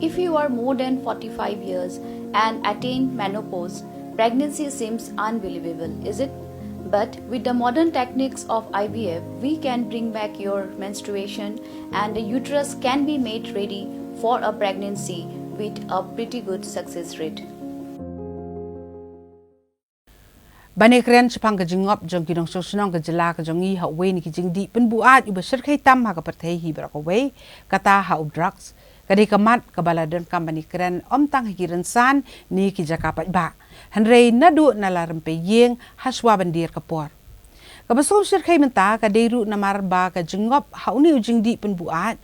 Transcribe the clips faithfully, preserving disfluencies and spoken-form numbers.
If you are more than forty-five years and attain menopause, pregnancy seems unbelievable, is it? But with the modern techniques of I V F, we can bring back your menstruation and the uterus can be made ready for a pregnancy with a pretty good success rate. Ban ïakren shaphang ka jingngop jong ki nongshong shnong ka jylla ka jong ngi ha uwei na ki jingdih pynbuaid uba shyrkhei tam ha ka pyrthei hi baroh kawei, kata ha u drugs. Ka dei ka mat kaba la donkam ban ïakren ym tang ha ki rynsan ne ki jaka paidbah, hynrei naduh na la rympei ïing hashwa ban dier ka por. Kaba sngewshyrkhei mynta ka dei ruh namar ba ka jingngop ha une u jingdih pynbuaid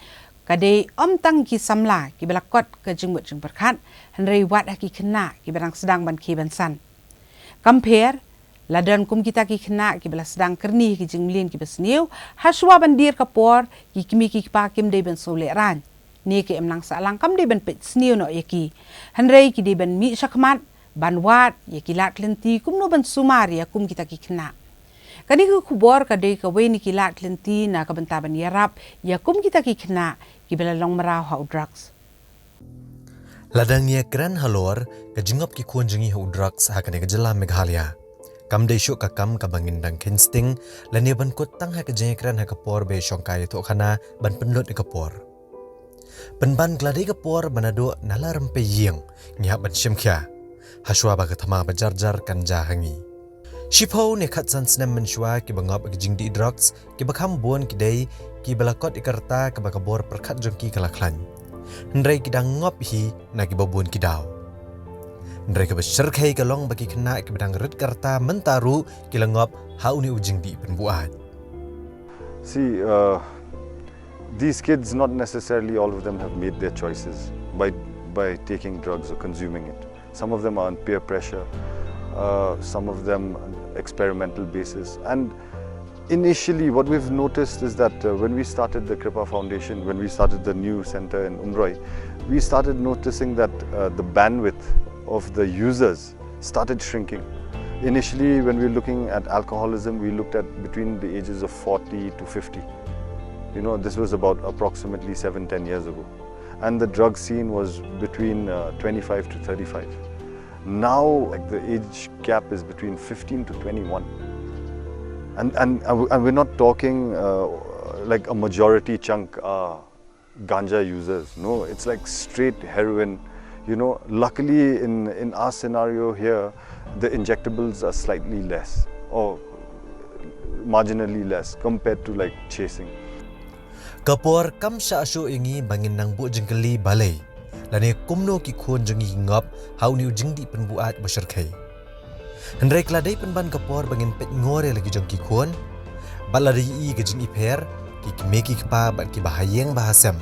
ka dei ym tang ki samla kiba la kot ka jingmut jingpyrkhat, hynrei wat ha ki khynnah kiba dang sdang ban khie ban san. Kam pher, la don kum kita ki khynnah kiba la sdang kyrni ha ki jingmlien kiba sniew, hashwa ban dier ka por, ki kmie ki kpa kim dei ban sngewlehrain. Ne ka imlang sahlang kam dei ban peit sniew noh ïa ki. Hynrei ki dei ban mih shakhmat, ban wad ïa ki lad lynti kumno ban sumar ïa kum kita ki khynnah. Kane ka khubor ka dei kawei na ki lad lynti na ka bynta ban ïarap ïa kum kita ki khynnah kiba la long mraw ha u drugs. Lada ngi ïakren halor ka jingngop ki khun jong ngi ha u drugs ha kane ka jylla Meghalaya, kam dei shuh ka kam kaba ngin dang kheiñ sting lane ban kut tang ha ka jingïakren ha ka por ba ïashongkai ïathuhkhana ban pynlut ïa ka por. Pynban ka la dei ka por ba naduh na la rympei ïing ngi hap ban shim khia, hashwa ba ka thma ba jar jar kan jia ha ngi. Shiphew ne khatsan snem mynshuwa kiba ngop ha ka jingdih drugs kiba kham bun ki dei kiba la kot ïa ka rta kaba ka bor pyrkhat jong ki ka la khlaiñ. Hynrei ki dang ngop hi na kiba bun ki daw. Hynrei kaba shyrkhei ka long ba ki khynnah kiba dang rit ka rta mynta ruh ki la ngop ha une u jingdih pynbuaid. See, uh, these kids, not necessarily all of them have made their choices by, by taking drugs or consuming it. Some of them are on peer pressure, uh, some of them on experimental basis. And initially, what we've noticed is that, uh, when we started the Kripa Foundation, when we started the new center in Umroi, we started noticing that, uh, the bandwidth of the users started shrinking. Initially, when we were looking at alcoholism, we looked at between the ages of forty to fifty. You know, this was about approximately seven, ten years ago. And the drug scene was between, uh, twenty-five to thirty-five. Now, like, the age gap is between fifteen to twenty-one. And, and, and we- and we're not talking, uh, like, a majority chunk are ganja users. No, it's like straight heroin. You know, luckily in, in our scenario here, the injectables are slightly less or marginally less compared to, like, chasing. Ka por kam shah shuh ïa ngi ba ngin nang buh jingkylli balei lane kumno ki khun jong ngi ki ngop ha une u jingdih pynbuaid ba shyrkhei. Hynrei ka la dei pynban ka por ba ngin peit ngor ïa la ki jong ki khun. Bad lada ïohi ka jingipher, ki kmie ki kpa bad kiba ha ïing ba ha sem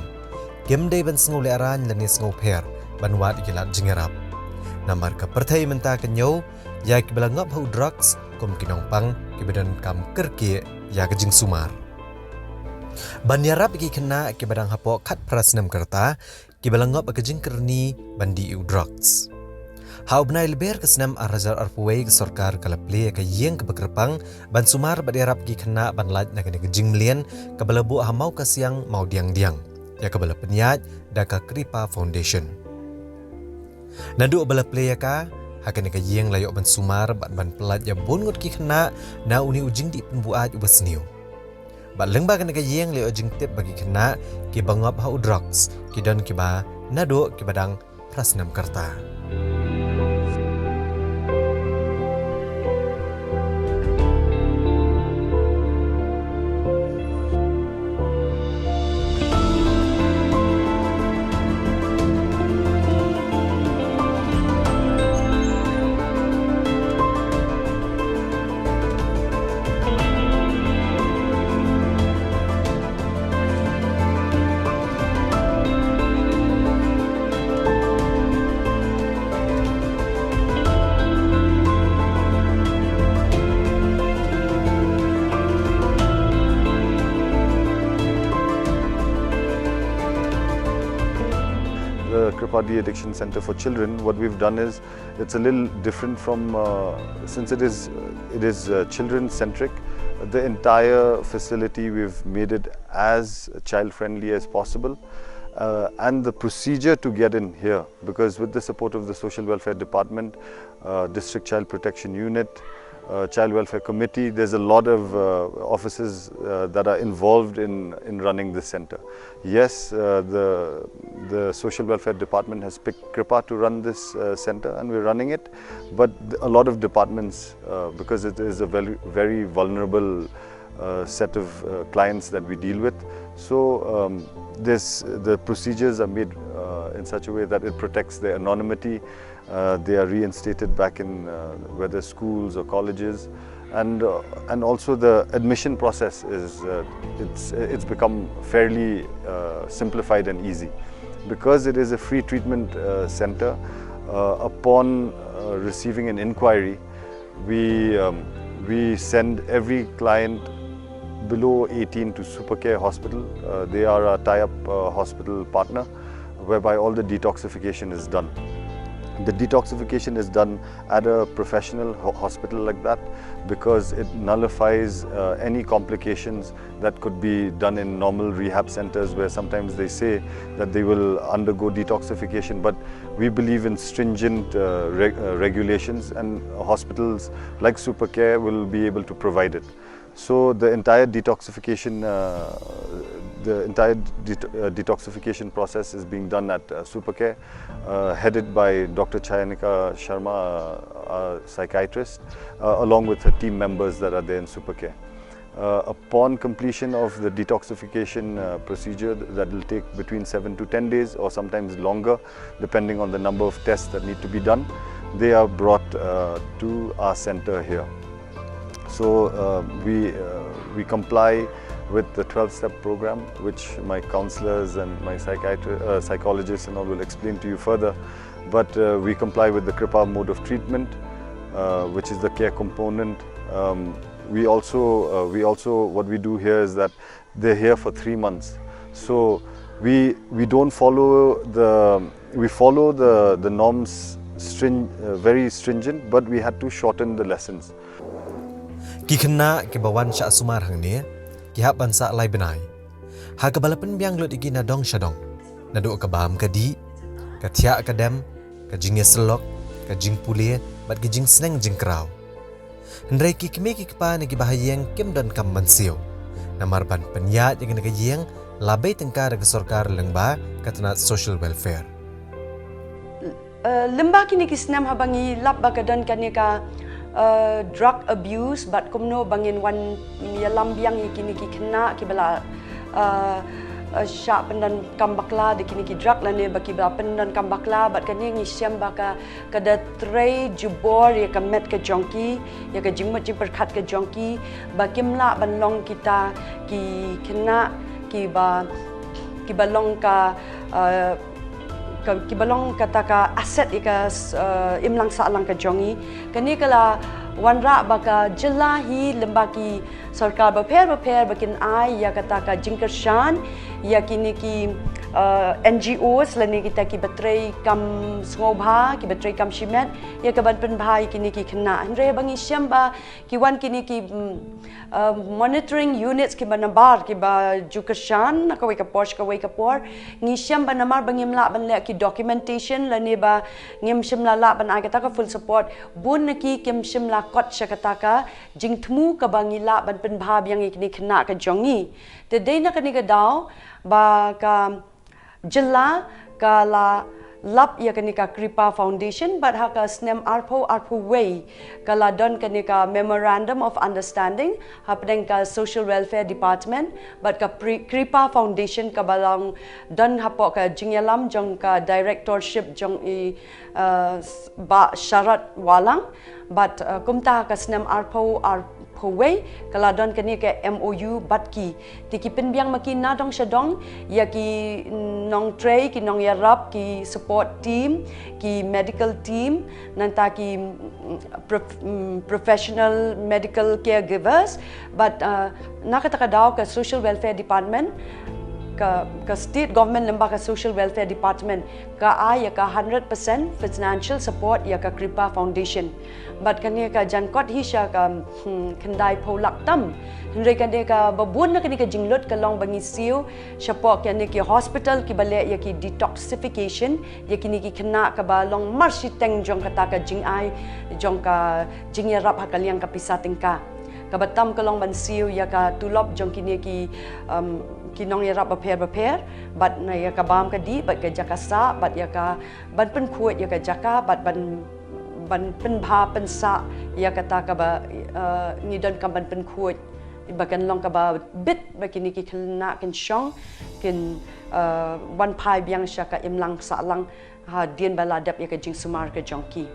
kim dei ban sngewlehrain lane sngewpher ban wad ïa ki lad jingïarap. Namar ka pyrthei mynta ka ñiew ïa kiba la ngop ha u drugs kum ki nongpang kiba donkam kyrkieh ïa ka jingsumar. Ban ïarap ïa ki khynnah kiba dang hapoh khatphra snem ka rta kiba la ngop ha ka jingkyrni ban dih ïa u drugs. Ha u bnai Lber ka snem ar hajar arphew wei ka sorkar ka la plie ïa ka ïing kaba kyrpang ban sumar bad ïarap ïa ki khynnah ban lait na kane ka jingmlien kaba la buh ha Mawkasiang Mawdiangdiang, ïa kaba la pynïaid da ka Kripa Foundation. Naduh ba la plie ïa ka, ha kane ka ïing la ïoh ban sumar bad ban pyllait ïa bun ngut ki khynnah na une u jingdih pynbuaid uba sniew. Bad lyngba kane ka ïing la ïoh jingtip ba ki khynnah kiba ngop ha u drugs ki don kiba naduh kiba dang phra snem ka rta. The Kripa De-Addiction Center for Children, what we've done is it's a little different from, uh, since it is, it is, uh, children-centric. The entire facility, we've made it as child-friendly as possible. uh, and the procedure to get in here, because with the support of the Social Welfare Department, uh, District Child Protection Unit, uh, Child Welfare Committee, there's a lot of uh, offices uh, that are involved in, in running this center. Yes, uh, the, the Social Welfare Department has picked Kripa to run this uh, center, and we're running it, but a lot of departments, uh, because it is a very, very vulnerable uh, set of uh, clients that we deal with. So um, this, the procedures are made uh, in such a way that it protects their anonymity. Uh, they are reinstated back in uh, whether schools or colleges, and uh, and also the admission process is uh, it's it's become fairly uh, simplified and easy, because it is a free treatment uh, center. Uh, upon uh, receiving an inquiry, we, um, we send every client below eighteen to Supercare Hospital. Uh, they are a tie-up uh, hospital partner, whereby all the detoxification is done. The detoxification is done at a professional ho- hospital like that, because it nullifies uh, any complications that could be done in normal rehab centers, where sometimes they say that they will undergo detoxification. But we believe in stringent uh, re- uh, regulations, and hospitals like Supercare will be able to provide it. So the entire detoxification, uh, the entire det- uh, detoxification process is being done at uh, Supercare, uh, headed by Doctor Chayanika Sharma, uh, a psychiatrist, uh, along with her team members that are there in Supercare. Uh, upon completion of the detoxification uh, procedure, that will take between seven to ten days, or sometimes longer, depending on the number of tests that need to be done, they are brought uh, to our center here. So uh, we uh, we comply with the twelve-step program, which my counselors and my psychiatri- uh, psychologists and all will explain to you further. But uh, we comply with the Kripa mode of treatment, uh, which is the care component. Um, we also uh, we also, what we do here is that they're here for three months. So we we don't follow the we follow the the norms string, uh, very stringent, but we had to shorten the lessons. Ki khynnah kiba wan shah sumar hangne ki hap ban sah lai bnai. Ha kaba la pynbiang lut ïa ki na dong sha dong, naduh ka bam ka dih, ka thiah ka dem, ka jingïasyllok, ka jingpule bad ka jingsneng jingkraw. Hynrei ki kmie ki kpa ne kiba ha ïing kim don kam ban siew, namar ban pynïaid ïa kane ka ïing la bei tyngka da ka sorkar lyngba ka tnat social welfare. Uh, lyngba kine ki snem haba ngi lap ba ka don kane ka uh, drug abuse bad kumno ba ngin wan ïalam biang ïa kine ki khynnah kiba la uh, uh, shah pyndonkam kam bakla da kine ki drug lane ba kiba pyndonkam kam bakla, bad kane ngi shem ba ka ka da trei jubor ïa ka met ka jong ki, ïa ka jingmut jingpyrkhat ka jong ki, ba kim lah ban long kita ki khynnah kiba kiba long ka uh, ka kiba long kata ka asset ïa ka uh, imlang sahlang ka jong ngi. Kane ka la wanrah ba ka jylla hi lyngba ki sorkar bapher bapher ba kin ai ïa kata ka jingkyrshan ïa kine ki uh, N G Os lane kita kiba trei kam sngewbha, kiba trei kam shimet, ïa ka ban pynbha ïa kine ki khynnah. Hynrei ba ngi shem ba ki wan kine ki mm, uh, monitoring units kiba nabar kiba ju kyrshan na kawei ka por sha kawei ka por, ngi shem ba namar ba ngim lah ban leh ki documentation lane ba ngim shym la lah ban ai kata ka full support, bun na ki kim shym la kot sha kata ka jingthmu kaba ngi lah ban pynbha biang ïa kine khynnah ka jong ngi. Te dei na kane ka daw ba ka jylla ka la lap ïa kane ka Kripa Foundation bad ha ka snem arphew arphew wei ka la don kane ka Memorandum of Understanding hapdeng ka Social Welfare Department bad ka Pri- Kripa Foundation kaba long don hapoh ka jingïalam jong ka directorship jong i uh, Bah Sharat Walang bad uh, kumta ka snem arphew arphew wei ka la don kane ka M O U bad ki. Te ki pynbiang ma ki na dong sha dong ïa ki nongtrei, ki nongïarap, ki support team, ki medical team, nangta ki mm, prof, mm, professional medical caregivers bad uh, na kata ka daw ka Social Welfare Department Ka, ka state government lyngba ka Social Welfare Department ka ai ïa ka hundred percent financial support ïa ka Kripa Foundation. Bad kane ka jan kot hi sha ka, hmm, khyndai phew lak tam. Hynrei kane kaba bun na kane ka jinglut ka long ba ngi siew shapoh kane ki hospital kiba leh ïa ki detoxification ïa kine ki khynnah kaba long marshiteng jong kata ka jingai jong ka jingïarap ha ka liang ka pisa tyngka. Kaba tam ka long ban siew ïa ka tulop jong kine ki, um, ki nongïarap bapher bapher, bad na ïa ka bam ka dih, bad ka jaka sah, bad ïa ka ban pynkhuid ïa ka jaka, bad ban, ban pynbha pynsah ïa kata kaba, uh, ngi donkam ban pynkhuid. Ba kan long kaba bit ba kine ki khynnah kin shong, kin, uh, wan phai biang sha ka imlang sahlang hadien ba la dep ïa ka jingsumar ka jong ki.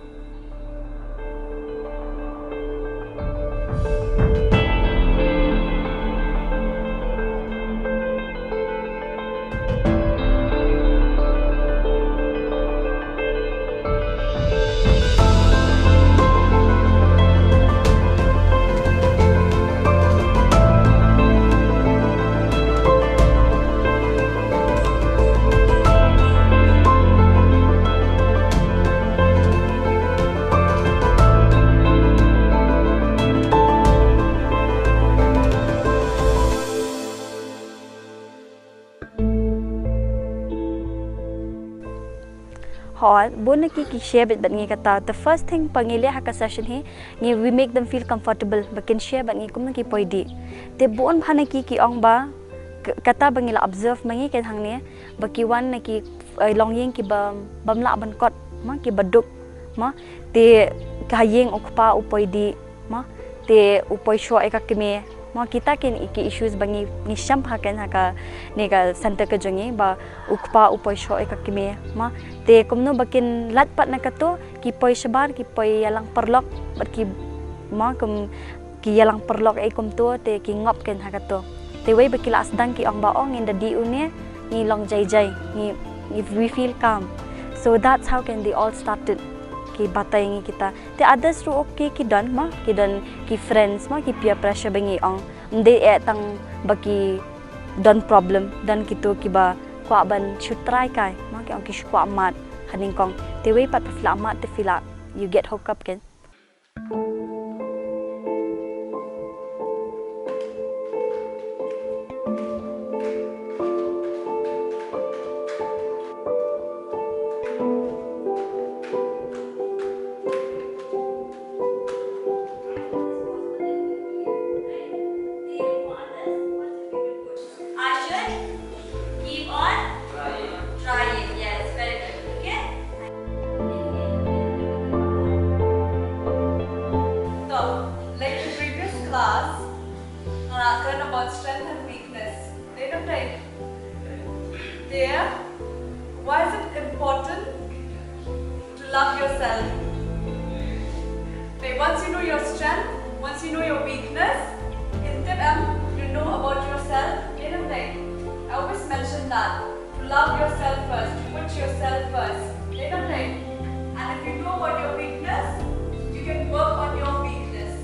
Hooid, bun na ki ki share beit bad ngi kata. The first thing ba ngi leh ha ka session hi, ngi, we make them feel comfortable ba kin share bad ngi kumno ki poi dih. Te bun bha na ki ki ong ba k-, kata ba ngi la observe ma ngi ken hangne, ba ki wan na ki, eh, longïing kiba bym lah ban kot, ma, kiba duk, ma. Te ka ha ïing u kpa u poi dih, ma, te u poi shoh ïa ka kmie, ma, kita kin ki issues ba ngi, ngi shem ha ken ha kane ka center ka jong ngi, ba u kpa u poi shoh ïa ka kmie, ma. Te kumno ba kin lait pat na kato, ki poi shabar, ki poi ïalang paralok, bad ki, ma, kum ki ïalang paralok ei kumto, te ki ngop ken ha kato. Te wei ba ki la sdang ki ong ba, oh, ngin da dih une, ngi long jai jai, ngi, ngi, we feel calm. So that's how ken they all started, ki batai ngi kita. Te others ruh ki, ki don, ma, ki don ki friends, ma, ki peer pressure ba ngi ong. Ym dei eh tang ba ki don problem, don kito kiba kwah ban shu try kai, ma, ki ong ki shu kwah mad ha nyngkong. Te wei pat phi la mad te phi la, you get hooked up ken. I should keep on trying. Yes, very good. Okay? So, like the previous class, uh, learn about strength and weakness. Dei ne em? There, why is it important to love yourself? Like, once you know your strength, once you know your weakness, in tip em, you know about yourself, dei ne em? I always mention that. To love yourself first, to put yourself first, dei ne em? And if you know about your weakness, you can work on your weakness.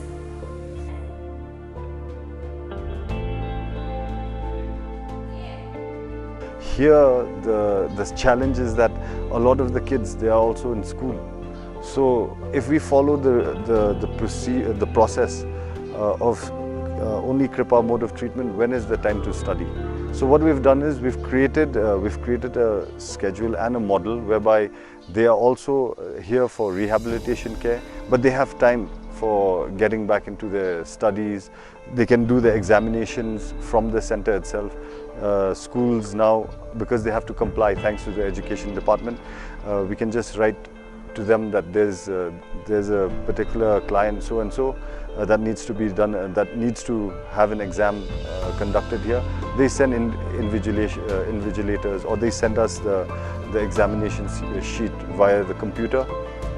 Here, the, the challenge is that a lot of the kids, they are also in school. So if we follow the, the, the, proce- the process uh, of uh, only Kripa mode of treatment, when is the time to study? So what we've done is we've created, uh, we've created a schedule and a model whereby they are also uh, here for rehabilitation care, but they have time for getting back into their studies. They can do the examinations from the center itself. Uh, schools now, because they have to comply thanks to the education department, uh, we can just write to them that there's uh, there's a particular client so and so uh, that needs to be done, uh, that needs to have an exam uh, conducted here. They send in invigilation, uh, invigilators, or they send us the the examination s- uh, sheet via the computer,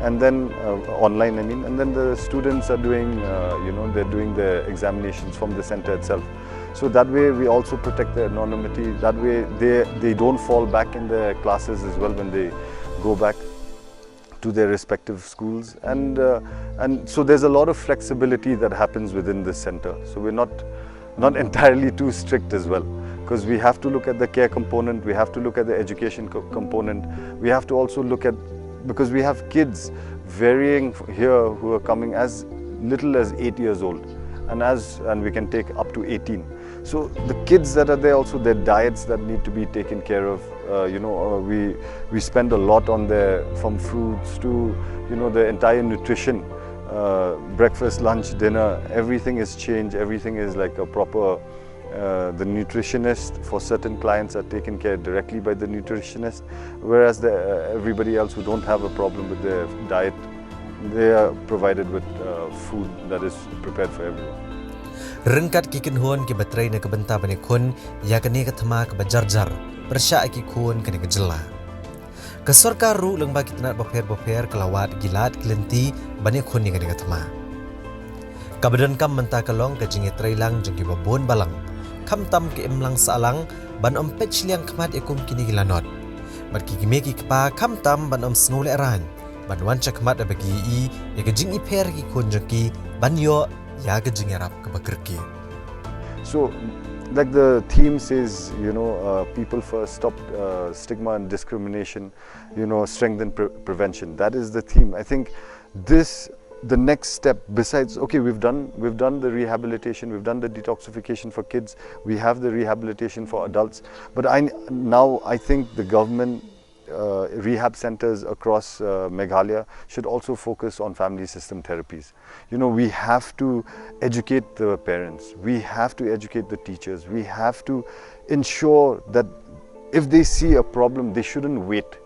and then uh, online, I mean, and then the students are doing, uh, you know, they're doing their examinations from the center itself. So that way, we also protect their anonymity. That way, they they don't fall back in their classes as well when they go back to their respective schools, and uh, and so there's a lot of flexibility that happens within this center. So we're not not entirely too strict as well. Because we have to look at the care component, we have to look at the education co- component, we have to also look at, because we have kids varying f- here who are coming as little as eight years old, and as and we can take up to eighteen. So the kids that are there also, their diets that need to be taken care of. Uh, you know, uh, we we spend a lot on their, from fruits to, you know, the entire nutrition. Uh, breakfast, lunch, dinner, everything is changed. Everything is like a proper uh, the nutritionist for certain clients are taken care directly by the nutritionist, whereas the, uh, everybody else who don't have a problem with their diet, they are provided with uh, food that is prepared for everyone. Ryngkat ki kynhun kiba trei na ka bynta ban ïakhun ïa kane ka thma kaba jarjar pyrshah ïa ki khun kane ka jylla. Ka sorkar ruh lyngba ki tnat bapher bapher ka la wad ki lad ki lynti ban ïakhun ïa kane ka thma. Kaba donkam mynta ka long ka jingïatreilang jong kiba bun balang, khamtam ki imlang sahlang, ban ym peit shiliang khmat ïa kum kine ki lanot. Bad ki kmie ki kpa khamtam ban ym sngew lehraiñ, ban wan shakhmat ba ki ïohi ïa ka jingïapher ki khun jong ki ban ïoh ïa ka jingïarap kaba kyrkieh. So, like the theme says, you know, uh, people first, stop uh, stigma and discrimination, you know, strengthen pre- prevention. That is the theme. I think this, the next step, besides, okay, we've done we've done the rehabilitation, we've done the detoxification for kids, we have the rehabilitation for adults, but I now I think the government uh, rehab centers across uh, Meghalaya should also focus on family system therapies. You know, we have to educate the parents, we have to educate the teachers, we have to ensure that if they see a problem, they shouldn't wait,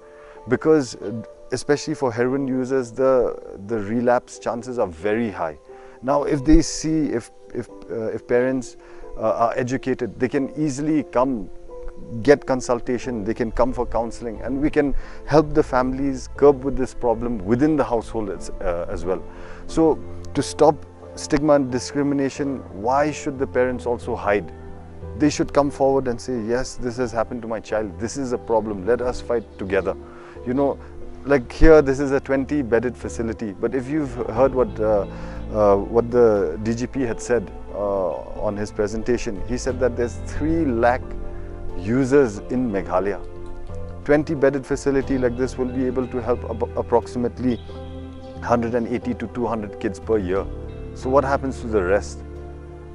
because uh, especially for heroin users, the the relapse chances are very high. Now, if they see if if uh, if parents uh, are educated, they can easily come get consultation, they can come for counseling, and we can help the families cope with this problem within the household as, uh, as well. So, to stop stigma and discrimination, why should the parents also hide? They should come forward and say, "Yes, this has happened to my child, this is a problem, let us fight together." You know, like here, this is a twenty bedded facility, but if you've heard what uh, uh, what the D G P had said uh, on his presentation, he said that there's three lakh users in Meghalaya. twenty bedded facility like this will be able to help ab- approximately one hundred eighty to two hundred kids per year. So what happens to the rest?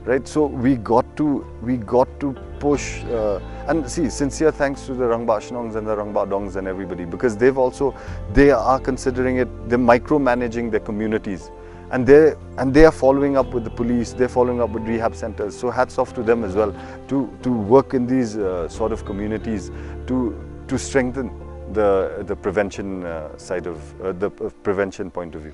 Right, so we got to we got to push uh, and see, sincere thanks to the Rangbah Shnongs and the Rangbah Dongs and everybody, because they've also they are considering it, they're micromanaging their communities, and they and they are following up with the police, they're following up with rehab centers. So hats off to them as well to to work in these uh, sort of communities to to strengthen the the prevention uh, side of uh, the uh, prevention point of view.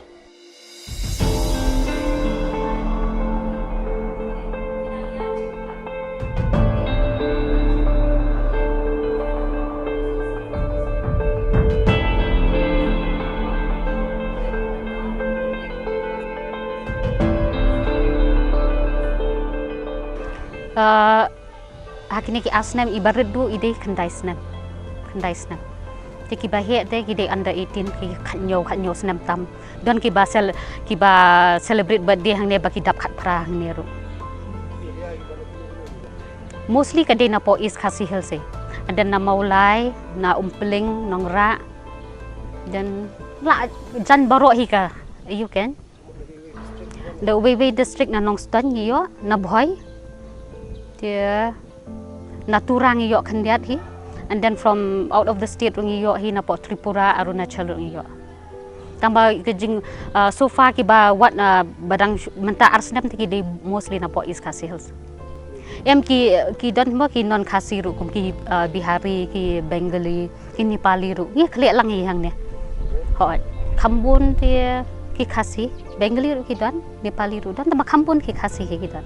Uh, ha kine ki ar snem, i barit ruh i dei khyndai snem. Khyndai snem. Te kiba heh te ki dei under eighteen, ki khatñiew, khatñiew snem tam. Don kiba sel kiba celebrate birthday hangne ba ki dap khatphra hangne ruh. Mostly ka dei napoh East Khasi Hills eh. Ada na Mawlai, na Umpling, Nongrah. Then la jan baroh hi ka, you can. The Veve district na Nongstoiñ ngi ïoh, na Bhoi. Te na Tura ngi ïoh khyndiat hi. And then from out of the state ruh ngi ïoh hi, napoh Tripura, Arunachal ruh ngi ïoh. Tangba ka jing uh, so far kiba wat uh, badang mynta ar snem te ki dei mostly napoh East Khasi Hills. Em ki ki don mo ki non Khasi ruh kum ki uh, Bihari, ki Bengali, ki Nepali ruh. Ngi khleh lang hi hangne. Hooid. Khambun te ki Khasi, Bengali ruh ki don, Nepali ruh don, tangba khambun ki Khasi hi ki don.